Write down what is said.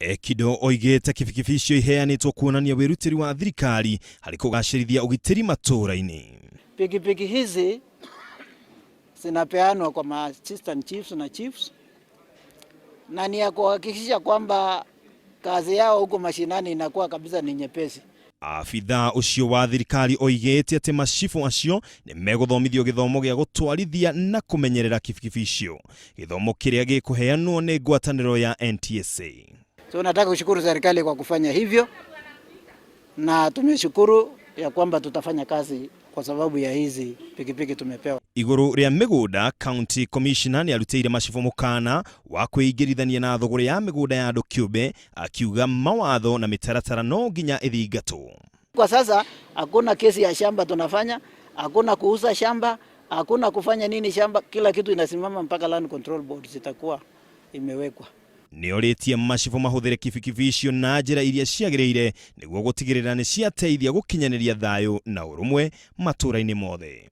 Ekido oigĩte kibikibi icio iheanĩtwo kuonania wĩrutĩri wa thirikari harĩ kũgacĩrithia ũgitĩri matũũra-inĩ. Pikipiki hizi zinapeanwa kwa ma assistant chiefs na chiefs na ni ya kuhakikisha kwamba kazi yao huko mashinani inakuwa kabisa ni nyepesi. Abithaa ũcio wa thirikari oigĩte atĩ macibũ acio nĩ megũthomithio gĩthomo gĩa gũtwarithia na kũmenyerera kibikibi icio, gĩthomo kĩrĩa gĩkũheanwo nĩ ngwatanĩro ya NTSA. So nataka kushukuru serikali kwa kufanya hivyo, na tumeshukuru ya kwamba tutafanya kazi kwa sababu ya hizi pikipiki tumepewa. Igũrũ rĩa mĩgũnda, County Commissioner nĩ arutĩire macibũ mũkana wa kwĩingĩrithania na thũgũrĩ ya mĩgũnda ya andũ kĩũmbe, akiuga mawatho na mĩtaratara no nginya ĩthingatwo. Kwa sasa hakuna kesi ya shamba tunafanya, hakuna kuuza shamba, hakuna kufanya nini shamba, kila kitu inasimama mpaka Land Control Board zitakuwa imewekwa. Nĩorĩtie macibũ mahũthĩre kibikibi icio na njĩra iria ciagĩrĩire nĩguo gũtigĩrĩra nĩ ciateithia gũkinyanĩria thayũ na ũrũmwe matũũra-inĩ mothe.